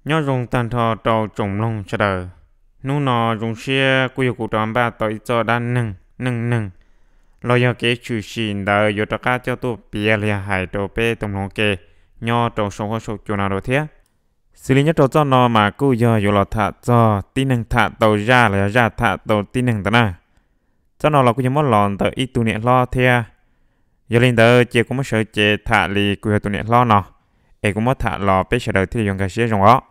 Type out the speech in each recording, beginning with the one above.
Nyob zoo tag nrho rau tsoom mloog sawv daws. Hnub no zoo siab kuj yog kuv rov npaj tau ib txoj dab neeg neej neeg los yog kev tshwm sim ntawd yuav rov qab coj tuaj piav los yog hais rau peb tau mloog ua ke nyob rau saum huab saum cua no dua thiab. Xws li nyob rau txoj no mas kuj yog yuav los tham txog tib neeg tham tau zaj los yog zaj tham tau tib neeg ntawd na. Txoj no los kuj yog muab los ntawm ib tug niam hlob thiab. Yog li ntawd cia kuv muab sawv cev tham li kuv yog tus niam hlob no, es kuv muab tham los peb sawv daws thiaj li yuav nkag siab zoo os.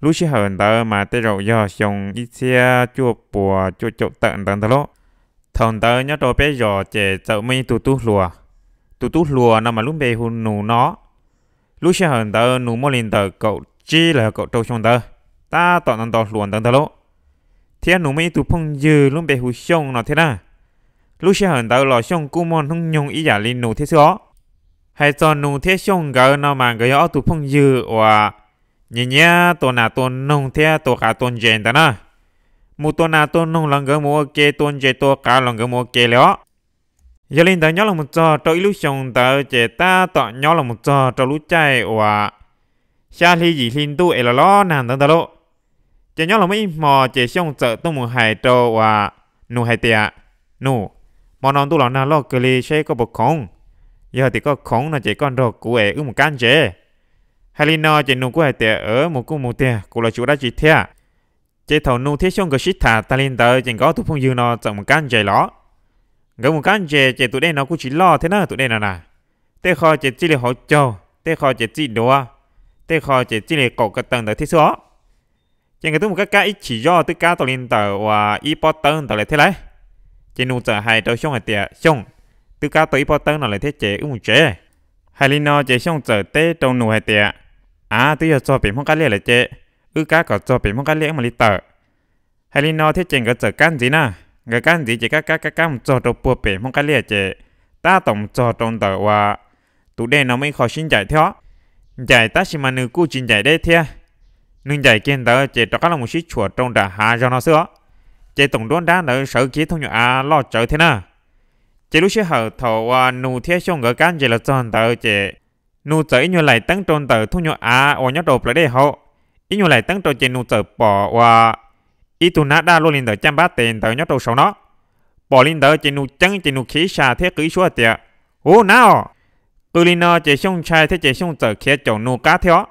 Lub sij hawm ntawd mas tej zaum yog xyoo ib txhiab cuaj puas cuaj caum tawm ntawd ntag lauj. Thaum ntawd nyob rau peb zos ces txawm muaj ib tug tub hluas. Tus tub hluas no mas lub npe hu Nus no. Lub sij hawm ntawd Nus muaj li ntawm kaum tsib los yog kaum rau xyoo ntawd, tab tom nto nto hluas ntawd ntag lauj. Thiab Nus muaj ib tug phooj ywg lub npe hu Xyooj no thiab na. Lub sij hawm ntawd los Xyooj kuj muaj hnub nyoog ib yam li Nus thiab xwb os. Hais txog Nus thiab Xyooj nkawd no mas nkawd yog ob tug phooj ywg uas nyias nyiam tua nas tua noog thiab tua qav tua ntses ntawd na. Mus tua nas tua noog los nkawd mus ua ke, tua ntses tua qav los nkawd mus ua ke li os. Yog li ntawd nyob los mus txog rau ib lub xyoo ntawd ces tab tom nyob los mus txog rau lub caij uas xya hli yim hli ntuj es los los nag ntawd ntag lauj. Ces nyob los muaj ib hmo ces Xyooj txawm tuaj mus hais rau uas Nus hais tias, Nus, hmo no ntuj los nag loj kawg li, saib koj puas khoom? Yog tias koj khoom no ces koj nrog kuv es wb mus kab ntses. Hais li no ces Nus kuj hais tias, Mus kuj mus tiag, kuv los tsis ua dab tsi thiab. Ces thaum Nus thiab Xyooj nkawd sib tham tag li ntawd ces nkawd ob tug phooj ywg no txawm mus kab ntses los. Nkawd mus kab ntses ces tus dej no kuj tsis loj thiab na, tus dej no na. Tej qho ces txij li hauv caug, tej qho ces txij duav, tej qho ces txij li qaum ko taw ntawd thiab xwb os. Ces nkawd twb mus kab kab ib chim zoj twb kab tau li ntawm uas ib pob tawb ntawd lawm thiab lauj. Ces Nus txawm hais rau Xyooj hais tias, Xyooj, twb kab tau ib pob tawb no lawm thiab ces wb mus tsev. Hais li no ces Xyooj txawm teb rau Nus hais tias, Av, twb yog txog pem Hmoob Qab Liaj lawm ces wb kab kom txog pem Hmoob Qab Liaj wb mam li tawm. Hais li no thiab ces nkawd txawm kab ntxiv na. Nkawd kab ntxiv ces kab kab kab kab mus txog rau puag pem Hmoob Qab Liaj ces tab tom mus txog rau ntawm uas tus dej no muaj ib qho sib ncaim thiab os. Ncaim tab sis mas nws kuj tsis ncaim deb thiab. Nws ncaim kiag ntawd ces rov qab los mus sib tshuam rau nram hav zog no xwb os. Ces toom nruab nrab ntawd sawv kiag thooj nyuag av loj tsawv thiab na. Ces lub sij hawm thaum uas Nus thiab Xyooj nkawd kab ntses los txog ntawd ces Nus txawm ib nyuag laim teeb rau ntawm thooj nyuag av uas nyob rau plawv dej hauv. Ib nyuag laim teeb rau ces Nus txawm pom uas ib tug nab daj luaj li ntawm caj npab tes ntawd nyob rau saud no. Pom li ntawd ces Nus ceeb ces Nus khiav ib sas thiab qw ib suab tias, Huv, nab os! Qw li no ces Xyooj ntshai thiab ces Xyooj txawm khiav caum Nus qab thiab os.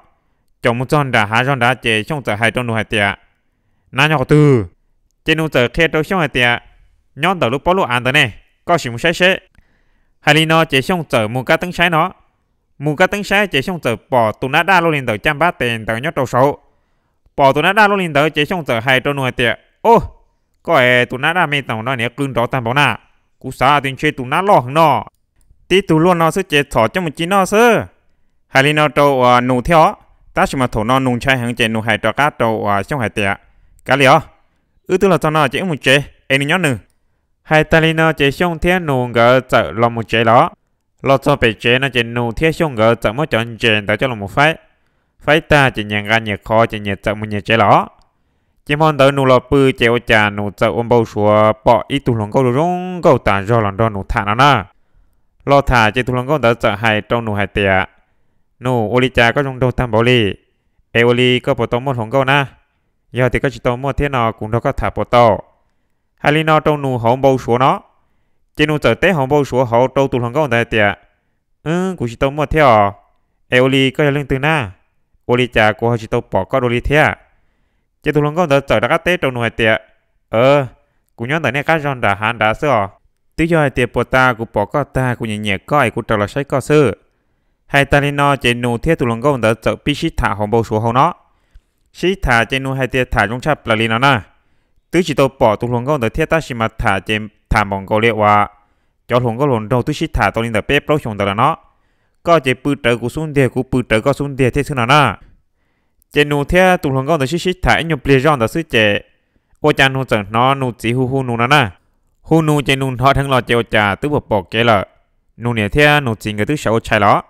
Caum mus txog nram hav zog nrad ces Xyooj txawm hais rau Nus hais tias, Nab nyob qhov twg? Ces Nus txawm qhia rau Xyooj hais tias, Nyob ntawm lub pob lub av ntawd ne, koj sim mus saib seb. Hais li no ces Xyooj txawm mus kab teeb saib no. Mus kab teeb saib ces Xyooj txawm pom tus nab daj luaj li ntawm caj npab tes ntawd nyob rau saud. Pom tus nab daj luaj li ntawd ces Xyooj txawm hais rau Nus hais tias, Ub, koj es tus nab daj me toom no niag qw nrov tag npaum na, kuv xav tias ntshe tus nab loj heev no. Tib tug luaj no xwb ces txhom coj mus ci noj xwb. Hais li no rau uas Nus thiab os, tab sis mas thaum no Nus ntshai heev ces Nus hais rov qab rau uas Xyooj hais tias, Kav liam os, wb twb los txog no ces wb mus tsev es nws nyob nws. Hais tag li no ces Xyooj thiab Nus nkawd txawm los mus tsev lawm. Los txog pem tsev no ces Nus thiab Xyooj nkawd txawm muab cov ntses ntawd coj los mus faib. Faib tag ces nyias nqa nyias qhov ces nyias txawm mus nyias tsev lawm. Ces hmo ntawd Nus los pw ces ua cas Nus txawm ua npau suav pom ib tug hluas nkauj zoo nkauj tas zog los nrog Nus tham no na. Los tham ces tus hluas nkauj ntawd txawm hais rau Nus hais tias, Nus, ua li cas koj zoo nraug tag npaum li? Es ua li koj puas tau muaj hluas nkauj na? Yog tias koj tsis tau muaj thiab no kuv nrog koj tham puas tau? Hais li no rau Nus hauv npau suav no. Ces Nus txawm teb hauv npau suav hauv rau tus hluas nkauj ntawd hais tias, Wb, kuv tsis tau muaj thiab os. Es ua li koj yog leej twg na? Ua li cas kuv ho tsis tau pom koj dua li thiab? Ces tus hluas nkauj ntawd txawm rov qab teb rau Nus hais tias, Kuv nyob ntawm nej qab zog nram hav nrad xwb os. Twb yog hais tias puas tas kuv pom koj tag kuv nyiam nyiam koj es kuv raws los saib koj xwb. Hais tag li no ces Nus thiab tus hluas nkauj ntawd txawm pib sib tham hauv npau suav hauv no. Sib tham ces Nus hais tias tham zoo tshaj plaws li no na. Twb tsis tau pom tus hluas nkauj ntawd thiab tab sis mas tham ces tham npaum nkaus li uas cov hluas nkauj hluas nraug twb sib tham tau li ntawm peb plaub xyoos ntawd lawm no. Koj ces pw rawv kuv xub ntiag, kuv pw rawv koj xub ntiag thiab xwb no na. Ces Nus thiab tus hluas nkauj ntawd sib sib tham ib nyuag pliag zoj ntawd xwb ces ua cas Nus txawm hnov Nus txiv hu hu Nus no na. Hu Nus ces Nus hnov dheev los ces ua cas twb pom pom kev lawm. Nus niam thiab Nus txiv nkawd twb sawv ua tshais lawm.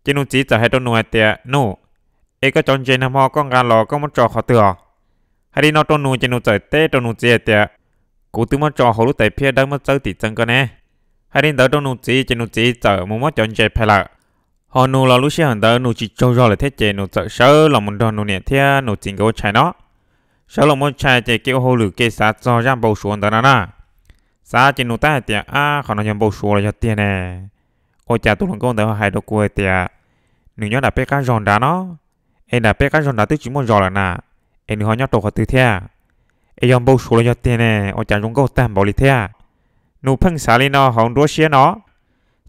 Ces Nus txiv txawm hais rau Nus hais tias, Nus, es koj cov ntses nag hmo koj nqa los koj muab tso qhov twg os? Hais li no rau Nus ces Nus txawm teb rau Nus txiv hais tias, Kuv twb muab tso hauv lub tais phiab dawb muab txawb tim txee ko ne. Hais li ntawd rau Nus txiv ces Nus txiv txawm mus muab cov ntses phais lawm. Ho Nus los lub sij hawm ntawd Nus tsis tsaug zog lawm thiab ces Nus txawm sawv los mus nrog Nus niam thiab Nus txiv nkawd ua tshais no. Sawv los mus ua tshais ces kev ua hauj lwm kev xav txog zaj npau suav ntawd no na. Xav ces Nus tab hais tias, ab, qhov no yog npau suav los yog tiag ne? Ua cas tus hluas nkauj ntawd ho hais rau kuv hais tias nws nyob nram peb qab zos nrad no, es nram peb qab zos nrad twb tsis muaj zos lawm na, es nws ho nyob rau qhov twg thiab? Es yog npau suav los yog tiag ne, ua cas zoo nkauj tag npaum li thiab? Nus pheej xav li no hauv nruab siab no,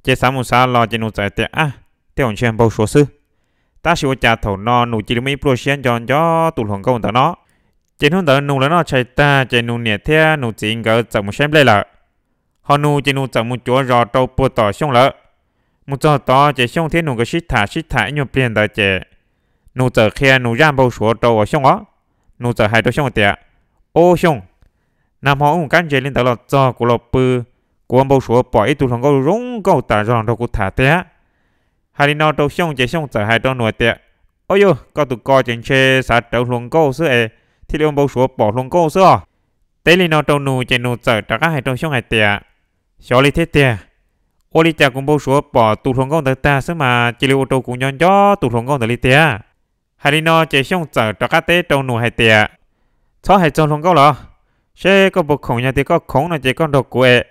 ces xav mus xav los ces Nus txawm tias, ab, tej zaum ntshe npau suav xwb. Tab sis ua cas thaum no Nus cia li muaj ib pluaj siab nco nco tus hluas nkauj ntawd no. Ces hnub ntawd Nus lawv noj tshais tag ces Nus niam thiab Nus txiv nkawd txawm mus saib nplej lawm. Ho Nus ces Nus txawm mus cuav zos rau puag tom Xyooj lawm. Mus txog tod ces Xyooj thiab Nus nkawd sib tham sib tham ib nyuag pliag ntawd ces Nus txawm qhia Nus zaj npau suav rau uas Xyooj os. Nus txawm hais rau Xyooj tias, Ob Xyooj, nag hmo wb mus kab ntses li ntawd los txog kuv los pw, kuv ua npau suav pom ib tug hluas nkauj zoo nkauj tas zog los nrog kuv tham tiag. Hais li no rau Xyooj ces Xyooj txawm hais rau Nus tias, Ob yog, koj tus ko ces ntshe xav rawv hluas nkauj xwb es thiaj li ua npau suav pom hluas nkauj xwb os. Teb li no rau Nus ces Nus txawm rov qab hais rau Xyooj hais tias, Xyov li thiab tiag, ua li cas kuv npau suav pom tus hluas nkauj ntawd tag xwb mas cia li ua rau kuv nco nco tus hluas nkauj ntawd li tiag. Hais li no ces Xyooj txawm rov qab teb rau Nus hais tias, Txhob hais txog hluas nkauj los, seb koj puas khoom, yog tias koj khoom no ces koj nrog kuv es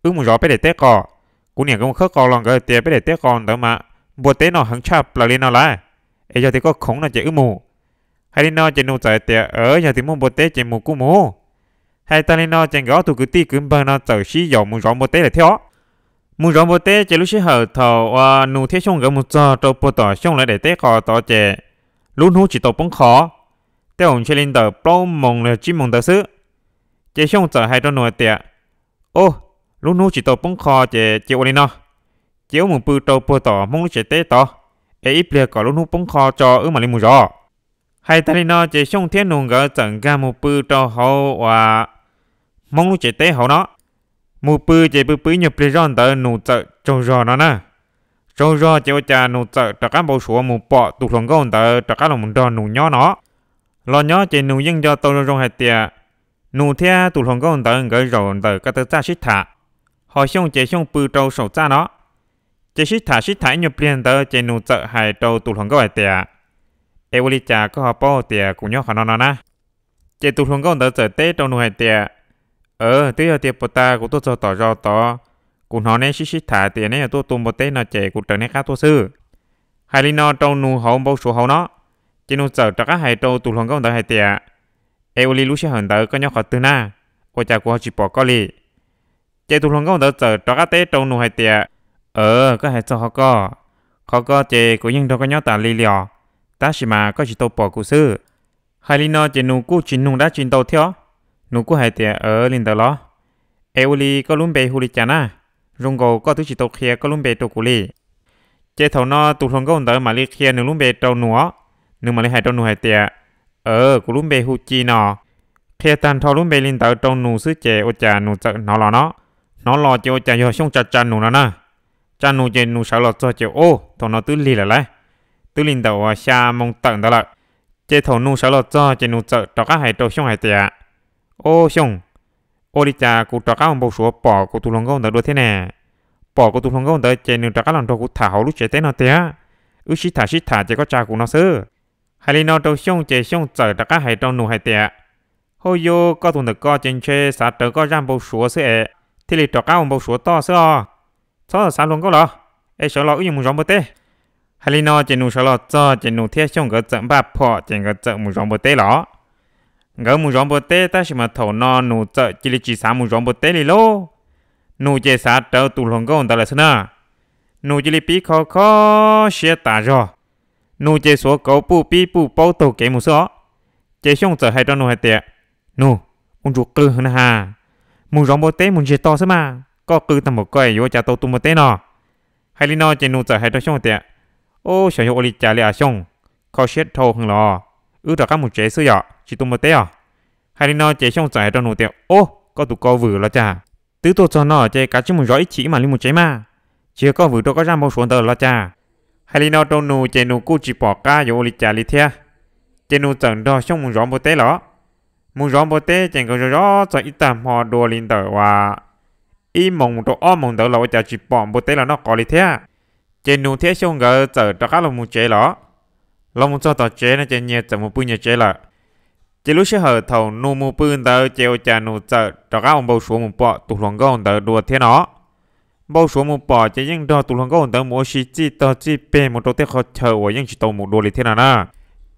wb mus zov peb daim teb qos. Kuv niam nkawd mus khawb qos los nkawd tias peb daim teb qos ntawd mas npua teb no heev tshaj plaws li no lawm, es yog tias koj khoom no ces wb mus. Hais li no ces Nus txawm tias, Yog tias muaj npua teb ces mus kuj mus. Hais tag li no ces nkawd ob tug kwv tij kwv npawg no txawm sib yaum mus zov npua teb lawm thiab os. Mus zov npua teb ces lub sij hawm thaum uas Nus thiab Xyooj nkawd mus txog rau puag tom Xyooj lawv daim teb qos tod ces lub hnub tsis tau poob qho, tej zaum ntshe li ntawm plaub moos los tsib moos ntawd xwb. Ces Xyooj txawm hais rau Nus tias, Ob, lub hnub tsis tau poob qho ces cia ua li no, cia wb mus pw rau puag tom Hmoob lub tsev teb tod, es ib pliag kom lub hnub poob qho tso wb mam li mus zov. Hais tag li no ces Xyooj thiab Nus nkawd txawm nkag mus pw rau hauv uas Hmoob lub tsev teb hauv no. Mus pw ces pw pw ib nyuag pliag zoj ntawd Nus txawm tsaug zog no na. Tsaug zog ces ua cas Nus txawm rov qab npau suav mus pom tus hluas nkauj ntawd rov qab los mus nrog Nus nyob no. Los nyob ces Nus yeej nco tau zoo zoo hais tias Nus thiab tus hluas nkauj ntawd nkawd zaum ntawm ko taw txaj sib tham, ho Xyooj ces Xyooj pw rau saum txaj no. Ces sib tham sib tham ib nyuag pliag ntawd ces Nus txawm hais rau tus hluas nkauj hais tias, Es ua li cas koj ho paub tias kuv nyob qhov no no na? Ces tus hluas nkauj ntawd txawm teb rau Nus hais tias, Twb yog tias puag ta kuv tuaj txog tom zos tod, kuv hnov neb sib sib tham tias neb yuav tuaj tua npua teb no ces kuv raws neb qab tuaj xwb. Hais li no rau Nus hauv npau suav hauv no, ces Nus txawm rov qab hais rau tus hluas nkauj ntawd hais tias, Es ua li lub sij hawm ntawd koj nyob qhov twg na? Ua cas kuv ho tsis pom koj li? Ces tus hluas nkauj ntawd txawm rov qab teb rau Nus hais tias, Koj hais txog qhov ko, qhov ko ces kuv yeej nrog koj nyob tas li li os, tab sis mas koj tsis tau pom kuv xwb. Hais li no ces Nus kuj tsis nug dab tsi ntau thiab os. Nus kuj hais tias, Li ntawd los? Es ua li koj lub npe hu li cas na? Zoo nkaus koj twb tsis tau qhia koj lub npe rau kuv li. Ces thaum no tus hluas nkauj ntawd mam li qhia nws lub npe rau Nus os. Nws mam li hais rau Nus hais tias, Kuv lub npe hu Ci no. Qhia tag nrho lub npe li ntawd rau Nus xwb ces ua cas Nus txawm hnov los no. Hnov los ces ua cas yog Xyooj tsa tsa Nus no na. Tsa Nus ces Nus sawv los txog ces, Ob, thaum no twb lig lawm lauj, twb li ntawm uas xya moo tawm ntawd lawm. Ces thaum Nus sawv los txog ces Nus txawm rov qab hais rau Xyooj hais tias, Ob Xyooj, ua li cas kuv rov qab ua npau suav pom kuv tus hluas nkauj ntawd dua thiab ne? Pom kuv tus hluas nkauj ntawd ces nws rov qab los nrog kuv tham hauv lub tsev teb no tiag. Wb sib tham sib tham ces koj tsa kuv no xwb. Hais li no rau Xyooj ces Xyooj txawm rov qab hais rau Nus hais tias, Hauj yug, koj tus ntawm ko ces ntshe xav rawv koj zaj npau suav xwb es thiaj li rov qab ua npau suav toj xwb os. Txhob xav hluas nkauj los, es sawv los wb yuav mus zov npua teb. Hais li no ces Nus sawv los txog ces Nus thiab Xyooj nkawd txawm npaj phom ces nkawd txawm mus zov npua teb los. Nkawd mus zov npua teb tab sis mas thaum no Nus txawm cia li tsis xav mus zov npua teb li lauj. Nus ces xav rawv tus hluas nkauj ntawd lawm xwb na. Nus cia li pib kho kho siab tas zog. Nus ces xuav kauv puj pib puj paub taug kev mus xwb os. Ces Xyooj txawm hais rau Nus hais tias, Nus, ua ntsuas qw heev na has, mus zov npua teb mus ntsiag to xwb mas koj qw tag npaum ko yuav ua cas tau tua npua teb no? Hais li no ces Nus txawm hais rau Xyooj tias, Ob, xyov yog ua li cas li as Xyooj, kho siab dhau heev los, wb rov qab mus tsev xwb yom, tsis tua npua teb os. Hais li no ces Xyooj txawm hais rau Nus tias, Ob, koj tus ko vwm los cas? Twb tuaj txog no ces kav tsij mus zov ib chim wb mam li mus tsev mas. Tsis yog koj vwm rau koj zaj npau suav ntawd los cas? Hais li no rau Nus ces Nus kuj tsis pom qab yuav ua li cas li thiab. Ces Nus txawm nrog Xyooj mus zov npua teb los. Mus zov npua teb ces nkawd zov zov txog ib tag hmo dua li ntawm uas ib moos mus rau ob moos ntawd los ua cas tsis pom npua teb los noj qos li thiab. Ces Nus thiab Xyooj nkawd txawm rov qab los mus tsev los. Los mus txog tom tsev no ces nyias txawm mus pw nyias tsev lawm. Ces lub sij hawm thaum Nus mus pw ntawd ces ua cas Nus txawm rov qab ua npau suav mus pom tus hluas nkauj ntawd dua thiab no. Npau suav mus pom ces yeej nrog tus hluas nkauj ntawd mus ua si txij tog txij peg mus rau tej qhov chaw uas yeej tsis tau mus dua li thiab no na.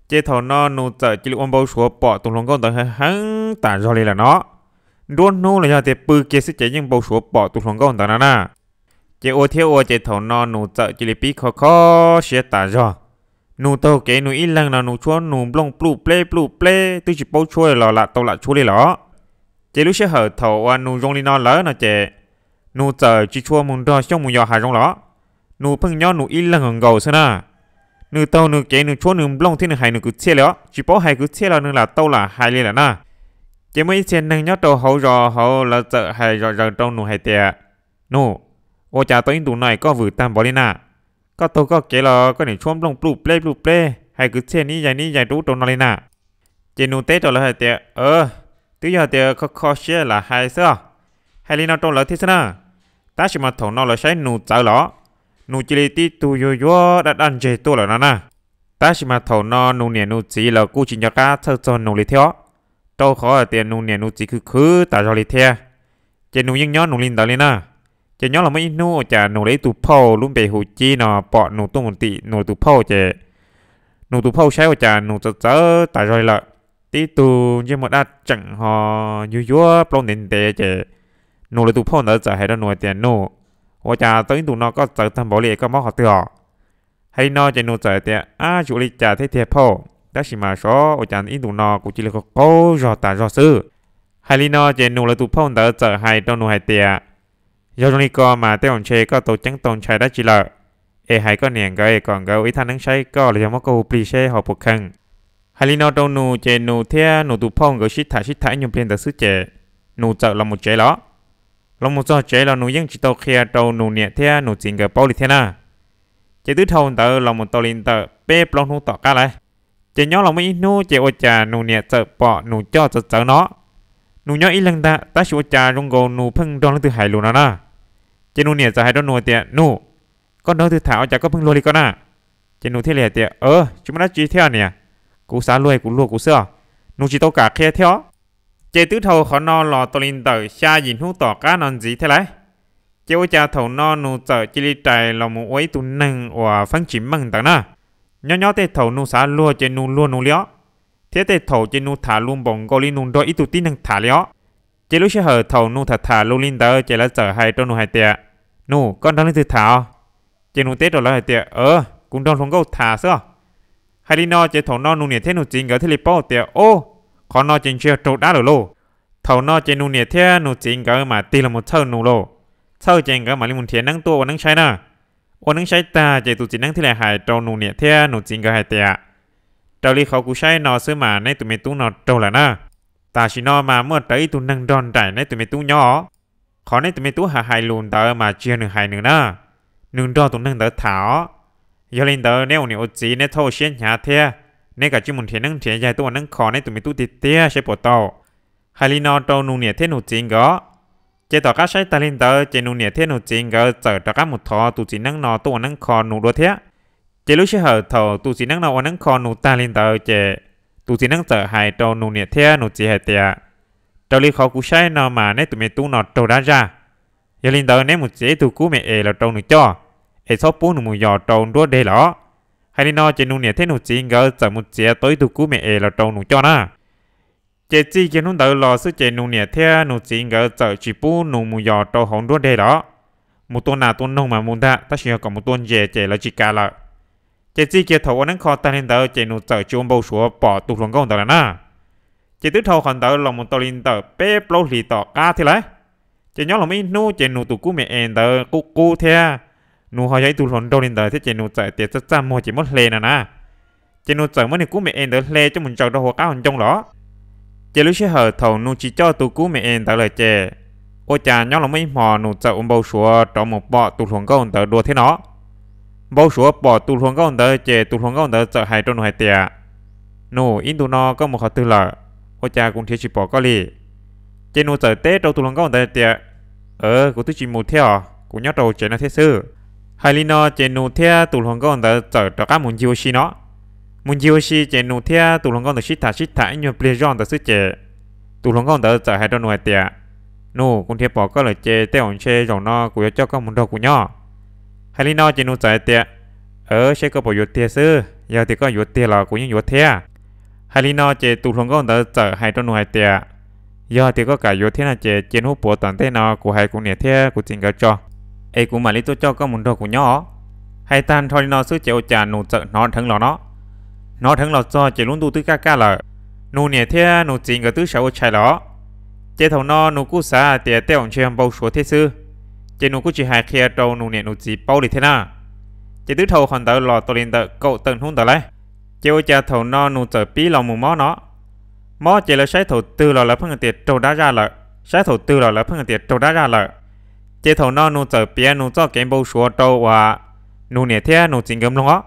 Ces thaum no Nus txawm cia li ua npau suav pom tus hluas nkauj ntawd heev heev tas zog li lawm no. Nruab hnub los yog tias pw kiag xwb ces yeej npau suav pom tus hluas nkauj ntawd no na. Ces ua thiab ua ces thaum no Nus txawm cia li pib kho kho siab tas zog. Nus taug kev Nus ib leeg no Nus tshuab Nus nplooj pluj pleb pluj pleb twb tsis paub tshuab los lam tau lam tshuab li los. Ces lub sij hawm thaum uas Nus zoo li no lawm no ces Nus txawm tsis tshua mus nrog Xyooj mus yos hav zoov los. Nus pheej nyob Nus ib leeg nkaus xwb na. Nws taug nws kev nws tshuab nws nplooj thiab nws hais nws kwv txhiaj li os, tsis paub hais kwv txhiaj los nws lam tau lam hais li lawm na. Ces muaj ib txhia neeg nyob rau hauv zos hauv lawv txawm hais zom zaws rau Nus hais tias, Nus, ua cas tau ib ntus no es koj vwm tag npaum li na? Koj taug koj kev los koj niam tshuab nplooj pluj pleb pluj pleb hais kwv txhiaj nib yais nib yais rau ub rau no li na. Ces Nus teb rau lawv hais tias, Twb yog tias kho kho siab lam hais xwb os. Hais li no rau lawv thiab xwb na. Tab sis mas thaum no lawv saib Nus txawv los, Nus cia li tib tug yuag yuag daj daj ntseg tuaj lawm no na. Tab sis mas thaum no Nus niam Nus txiv los kuj tsis nco qab txhawj txog Nus li thiab os, rau qhov hais tias Nus niam Nus txiv khwv khwv tas zog li thiab. Ces Nus yeej nyob Nus li ntawd li na. Ces nyob los muaj ib hnub ua cas Nus lawv ib tug phauj lub npe hu Cib no pom Nus tuaj mus tim Nus tus phauj ces Nus tus phauj saib ua cas Nus txawv txawv tas zog li lawm, tib tug ntsej muag daj tseem ho yuag yuag plaub ntev ntev ces Nus lawv tus phauj ntawd txawm hais rau Nus tias, Nus, ua cas tau ib ntus no koj txawv tag npaum li es koj mob qhov twg os? Hais li no ces Nus txawm tias, Ab, tsis ua li cas thiab tiag phauj, tab sis mas xyov ua cas ib ntus no kuv cia li qaug qaug zog tas zog xwb. Hais li no ces Nus lawv tus phauj ntawd txawm hais rau Nus hais tias, Yog zoo li ko mas tej zaum ntshe koj tau ceeb tau ntshai dab tsi lawm, es hais koj niam nkawd kom nkawd ua ib thaj neeb saib koj los yog muab koj hu plig seb ho puas kheev. Hais li no rau Nus ces Nus thiab Nus tus phauj nkawd sib tham sib tham ib nyuag pliag ntawd xwb ces Nus txawm los mus tsev los. Los mus txog tsev los Nus yeej tsis tau qhia rau Nus niam thiab Nus txiv nkawd paub li thiab na. Ces twb dhau ntawd los mus tau li ntawm peb plaub hnub tom qab lawm. Ces nyob los muaj ib hnub ces ua cas Nus niam txawm pom Nus coj txawv txawv no. Nus nyob ib leeg ntag tab sis ua cas zoo nkaus Nus pheej nrog leej twg hais lus no na. Ces Nus niam txawm hais rau Nus tias, Nus, koj nrog leej twg tham ua cas koj pheej luag li koj na? Ces Nus thiaj li hais tias, Tsis muaj dab tsi thiab niam, kuv xav luag kuv luag kuv xwb os. Nus tsis tau kam qhia thiab os. Ces twb dhau qhov no los tau li ntawm xya yim hnub tom qab no ntxiv thiab lawm. Ces ua cas thaum no Nus txawm cia li rais los mus ua ib tug neeg uas feeb tsis meej ntawd na. Nyob nyob tej thaum Nus xav luag ces Nus luag Nus li os, thiab tej thaum ces Nus tham lus npaum nkaus li Nus nrog ib tug tib neeg tham li os. Ces lub sij hawm thaum Nus tham tham lus li ntawd ces lawv txawm hais rau Nus hais tias, Nus, koj nrog leej twg tham os? Ces Nus teb rau lawv hais tias, Kuv nrog hluas nkauj tham xwb os. Hais li no ces thaum no Nus niam thiab Nus txiv nkawd thiaj li paub tias, Ob, qhov no ces ntshe yog raug dab lawm lauj. Thaum no ces Nus niam thiab Nus txiv nkawd mam tig los mus txhawj Nus lauj. Txhawj ces nkawd mam li mus nrhiav neeb tuaj ua neeb saib na. Ua neeb saib tag ces tus txiv neeb thiaj li hais rau Nus niam thiab Nus txiv nkawd hais tias, Raws li qhov kuv saib no xwb mas neb tus me tub no raug lawm na. Tam sim no mas muaj rawv ib tug neeg nrog nraim neb tus me tub nyob os. Qhov neb tus me tub hais hais lus ntawd mas tsis yog nws hais nws na, nws nrog tus neeg ntawd tham os. Yog li ntawd neb ua niam ua txiv neb txhob ua siab hnyav thiab, neb kav tsij mus nrhiav neeb nrhiav yaig tuaj ua neeb kho neb tus me tub tiag tiag saib puas tau. Hais li no rau Nus niam thiab Nus txiv nkawd os. Ces tom qab saib tag li ntawd ces Nus niam thiab Nus txiv nkawd txawm rov qab mus thov tus txiv neeb no tuaj ua neeb kho Nus dua thiab. Ces lub sij hawm thaum tus txiv neeb no ua neeb kho Nus tag li ntawd ces tus txiv neeb txawm hais rau Nus niam thiab Nus txiv hais tias, Raws li qhov kuv saib no mas neb tus me tub no raug dab zaj. Yog li ntawd neb mus txiav ib tug kub me es los rau nws coj, es txhob pub nws mus yos rau nruab deg lawm. Hais li no ces Nus niam thiab Nus txiv nkawd txawm mus txiav tau ib tug kub me es los rau Nus coj na. Ces txij kiag hnub ntawd los xwb ces Nus niam thiab Nus txiv nkawd txawm tsis pub Nus mus yos rau hauv nruab deg lawm. Mus tua nas tua noog mas mus ntag tab sis yog kom mus tua ntses ces lawv tsis kam lawm. Ces txij kiag thaum ua neeb kho tag li ntawd ces Nus txawm tsis ua npau suav pom tus hluas nkauj ntawd lawm na. Ces twb dhau qhov ntawd los mus tau li ntawm peb plaub hlis tom qab thiab lawm. Ces nyob los muaj ib hnub ces Nus tus kub me es ntawd qub qub thiab, Nus ho yog ib tug hluas nraug li ntawd thiab ces Nus txawm tias txaj txaj muag ces muab hle no na. Ces Nus txawm muab nws kub me es ntawd hle coj mus ntsaws rau hauv qab hauv ncoo los. Ces lub sij hawm thaum Nus tsis coj tus kub me es ntawd lawm ces ua cas nyob los muaj ib hmo Nus txawm ua npau suav rov mus pom tus hluas nkauj ntawd dua thiab no. Npau suav pom tus hluas nkauj ntawd ces tus hluas nkauj ntawd txawm hais rau Nus hais tias, Nus, ib ntus no koj mus qhov twg lawm? Ua cas kuv nrhiav tsis pom koj li? Ces Nus txawm teb rau tus hluas nkauj ntawd tias, Kuv twb tsis mus thiab os, kuv nyob rau hauv tsev no thiab xwb. Hais li no ces nus thiab tus hluas nkauj ntawd txawm rov qab mus ncig ua si no. Mus ncig ua si ces nus thiab tus hluas nkauj ntawd sib tham sib tham ib nyuag pliag zoj ntawd xwb ces tus hluas nkauj ntawd txawm hais rau nus hais tias, Nus, kuv nrhiav pom koj lawm ces tej zaum ntshe zaum no kuv yuav coj koj mus nrog kuv nyob. Hais li no ces nus txawm hais tias, Aws, seb koj puas yuav tiag xwb, yog tias koj yuav tiag los kuv yeej yuav thiab. Hais li no ces tus hluas nkauj ntawd txawm hais rau nus hais tias, Yog tias koj kam yuav thiab no ces cia hnub puav tom ntej no kuv hais kuv niam thiab kuv txiv nkawd tso, es kuv mam li tuaj coj koj mus nrog kuv nyob os. Hais tag nrho li no xwb ces ua cas nus txawm hnov dheev los no. Hnov dheev los txog ces lub ntuj twb kaj kaj lawm, nus niam thiab nus txiv nkawd twb sawv ua tshais lawm os. Ces thaum no nus kuj xav hais tias tej zaum ntshe yog npau suav thiab xwb, ces nus kuj tsis hais qhia rau nus niam nus txiv paub li thiab na. Ces twb dhau qhov ntawd los tau li ntawm kaum tawm hnub ntawd lawm, ces ua cas thaum no nus txawm pib los mus mob no. Mob ces lawv saib thaum twg los lawv pheej tias raug dab zaj lawm, saib thaum twg los lawv pheej tias raug dab zaj lawm. Ces thaum no nus txawm piav nus txoj kev npau suav rau uas nus niam thiab nus txiv nkawd mloog os.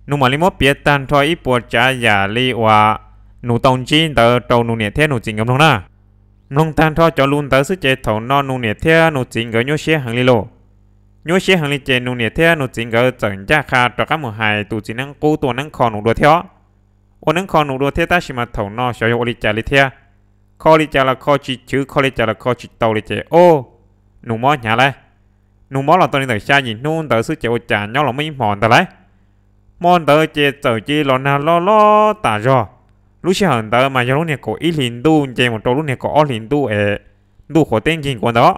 Nus mam li muab piav tag nrho ib puas tsav yam li uas nus tau ntsib ntawd rau nus niam thiab nus txiv nkawd mloog na. Mloog tag nrho cov lus ntawd xwb ces thaum no nus niam thiab nus txiv nkawd nyuaj siab heev li lauj. Nyuaj siab heev li ces nus niam thiab nus txiv nkawd txawm ncaj qha rov qab mus hais tus txiv neeb qub tuaj neeb kho nus dua thiab os. Ua neeb kho nus dua thiab tab sis mas thaum no xyov yog ua li cas li thiab. Kho li cas los kho tsis chwv, kho li cas los kho tsis tau li ces o, nus mob hnyav lawm. Nus mob los tau li ntawm xya yim hnub ntawd xwb ces ua cas nyob los muaj ib hmo ntag lawm. Hmo ntawd ces txawm cia li los nag loj loj tas zog. Lub sij hawm ntawd mas yog lub niag kaum ib hlis ntuj nce mus rau lub niag kaum ob hlis ntuj es ntuj qhuav teb nkig nkuav ntawd.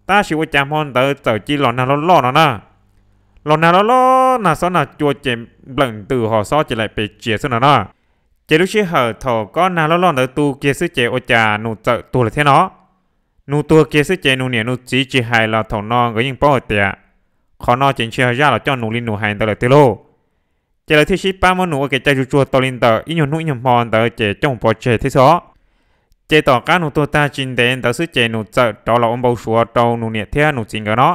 Tab sis ua cas hmo ntawd txawm cia li los nag loj loj no na. Los nag loj loj, nag xob nag cua ces nplawm ntws ho xob ces laim pes tsias xwb no na. Ces lub sij hawm thaum kob nag loj loj ntawd tu kiag xwb ces ua cas nus txawm tuag lawm thiab no. Nus tuag kiag xwb ces nus niam nus txiv tsis hais los thaum no nkawd yeej paub hais tias qhov no ces ntshe yog zaj los coj nus li nus hais ntawd lawm tiag lauj. Ces lawv thiaj sib pab muab nus ua kev cai tsuag tsuag tau li ntawm ib nyuag hnub ib nyuag hmo ntawd ces coj mus pov tseg thiab xwb os. Ces tom qab nus tuag tag tsis ntev ntawd xwb ces nus txawm rov los ua npau suav rau nus niam thiab nus txiv nkawd no,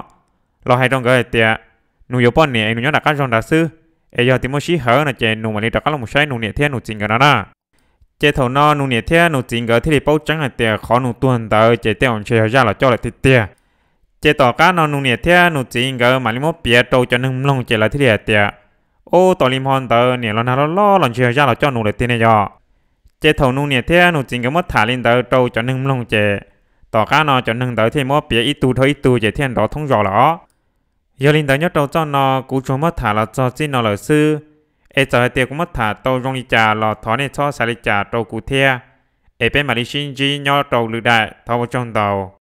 los hais rau nkawd hais tias nus yuav poj niam es nus nyob nram qab zog nrad xwb, es yog tias muaj sij hawm no ces nus mam li rov qab los saib nus niam thiab nus txiv nkawd no na. Ces thaum no nus niam thiab nus txiv nkawd thiaj li paub tseeb hais tias qhov nus tuag ntawd ces tej zaum ntshe yog zaj los coj lawm tiag tiag. Ces tom qab no nus niam thiab nus txiv nkawd mam li muab piav rau cov neeg mloog ces lawv thiaj li hais tias, Ub, tos li hmo ntawd niam los nag loj loj los ntshe yog zaj los coj nus lawm tiag ne yog. Ces thaum nus niam thiab nus txiv nkawd muab tham li ntawd rau cov neeg mloog ces tom qab no cov neeg ntawd thiaj muab piav ib tug dhau ib tug ces thiaj nrov thoob zos lawm os. Yog li ntawd nyob rau txoj no kuv tsuas muab tham los txog txij no lawm xwb, es txawm hais tias kuv muab tham tau zoo li cas los thov nej txhob xav li cas rau kuv thiab, es peb mam li sib ntsib nyob rau lwm daim, thov ua tsaug ntau.